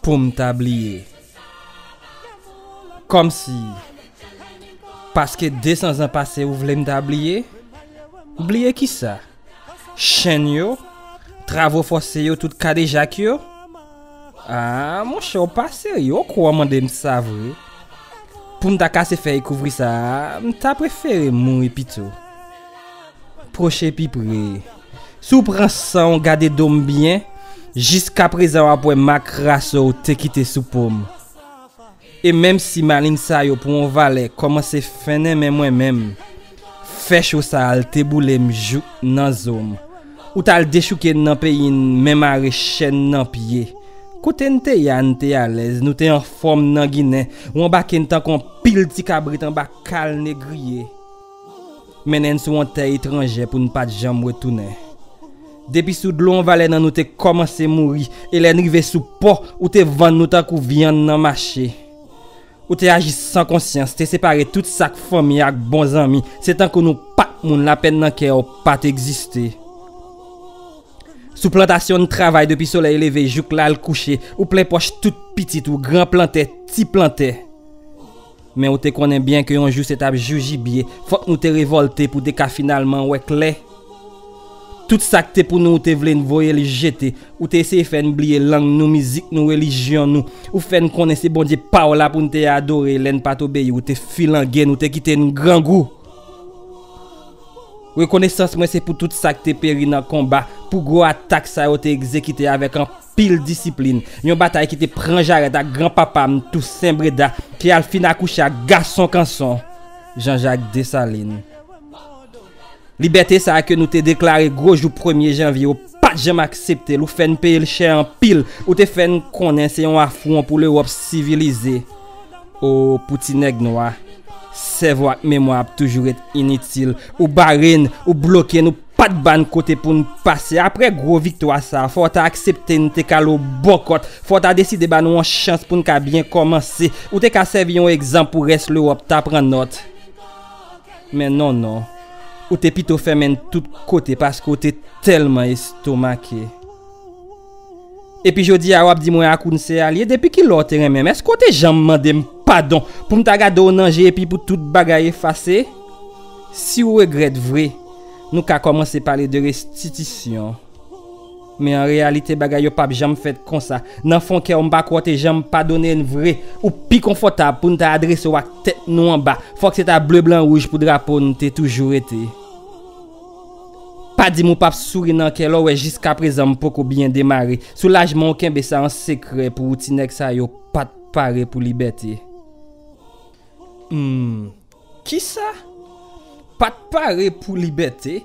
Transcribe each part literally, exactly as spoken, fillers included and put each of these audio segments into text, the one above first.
Pou m ta bliye. Kòmsi, paske de san zan pase, ou vle m ta bliye? Bliye kisa? Chenn yo, travo fòse yo, tout kadejak yo? Ah, monchè, w pa serye, w kwè w mande m sa vre? Pou m ta kase fèy kouvri sa a, m ta prefere mouri pito. Pwoche pi pre. Si w pran san w, gade do m byen, jiskaprezan w ap wè mak raso w te kite sou po m. E menm si malin sa yo pou yon valè kòmanse fennen men mwen menm, fè cho sa al te boule m jouk nan zo m. Ou t al dechouke n nan peyi n, men mare chèn nan pye. Kote n te ye a, n te alèz, nou te anfòm nan Ginen, ou anbake n tankou yon pil ti kabrit anba kal negriye. Mennen n sou yon tè etranjè pou n pa t janm retounen. Depi sou dlo yon valè nan nou te kòmanse mouri, e lè n rive sou pò, ou te vann nou tankou vyann nan mache. Ou te aji san konsyans, te separe tout sa k fanmi ak bon zanmi, se tankou nou pa t moun, lapèn nan kè w pa t egziste. Sou plantasyon n travay depi solèy leve jouk l al kouche, ou plen pòch tout pitit ou, gran plantè, ti plantè. Men ou te konnen byen ke yon jou se t ap jou jibye, fòk nou te revòlte pou te ka finalman wè klè. Tout sa k te pou nou, ou te vle n voye l jete, ou te eseye fè n bliye lang nou, mizik nou, relijyon nou, ou fè n konnen se Bondye pa w la pou n te adore, lè n pa t obeyi, ou te filange n, ou te kite n grangou. Rekonesans mwen se pou tout sa k te peri nan konba, pou gwo atak sa yo te egzekite avèk anpil disiplin, yon batay ki te pran jarèt ak granpapa m, Tousen Breda, ki al fin akouche ak gason kanson, Jean Jacques Dessalines. Libète sa a ke nou te deklare gwo jou premye janvye, ou pa t janm aksepte l, ou fè n peye l chè anpil, ou te fè n konnen se yon afwon pou Lewòp sivilize. O, pou ti nèg nwa, sèvo ak memwa ap toujou ret initil. Ou bare n, ou bloke n, ou pa t ba n kote pou n pase. Apre gwo viktwa sa a, fò w ta aksepte n te kale w bòkòt. Fò w ta deside ba nou yon chans pou n ka byen kòmanse. Ou te ka sèvi yon egzanp pou rès Lewòp ta pran nòt. Men non, non. Ou te pito fèmen n tout kote paske w te tèlman estomake. Epi jodi a, w ap di mwen Akoun se alye. Depi kilè w te renmen m? Èske w te janm mande m padon pou m ta gade w nan je epi pou tout bagay efase? Si w regrèt vre, nou ka kòmanse pale de restitisyon. Men an reyalite, bagay yo p ap janm fèt konsa. Nan fon kè w, m pa kwè w te janm padone n vre. Ou pi konfòtab pou n ta adrese w ak tèt nou anba. Fòk se ta ble, blan, wouj pou drapo n te toujou rete. Pa di m ou p ap souri nan kè lè w wè jiskaprezan m poko byen demare. Soulajman w kenbe sa an sekrè pou ou, ti nèg sa yo pa t pare pou libète. Hmm. Kisa? Pa t pare pou libète?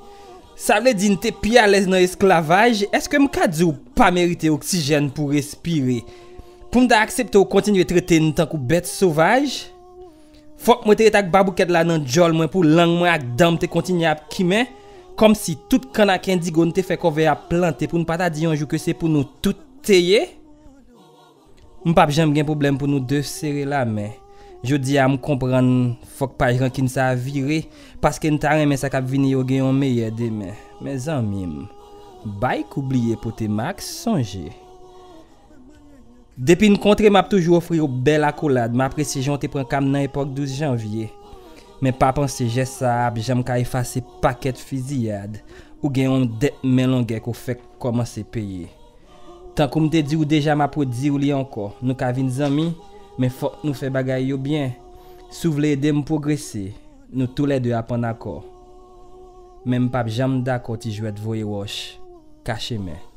Sa vle di n te pi alèz nan esklavaj? Èske m ka di w pa merite oksijèn pou respire? Pou m ta aksepte w kontinye trete n tankou bèt sovaj? Fòk mwen te ret ak baboukèt la nan djòl mwen pou lang mwen ak dan m te kontinye ap kimen? Kòmsi tout kann ak endigo n te fè kòvè ap plante pou n pa ta di yon jou ke se pou nou tout te ye? M p ap janm gen pwoblèm pou nou de sere lamen. Jodi a, m konprann fòk paj rankin sa a vire, paske n ta renmen sa k ap vini yo gen yon meyè demen. Men zanmi m, bay kou bliye pote mak sonje. Depi n kontre, m ap toujou ofri w bèl akolad. M apresye jan w te pran ka m nan epòk douz janvye. Men pa panse jès sa a ap janm ka efase pakèt fiziyad ou gen yon dèt men longè ke w fèk kòmanse peye. Tankou m te di w deja, m ap redi w li ankò. Nou ka vin zanmi, men fòk nou fè bagay yo byen. Si w vle ede m pwogrese, nou toulède ap annakò. Men m p ap janm dakò ti jwèt voye wòch, kache men.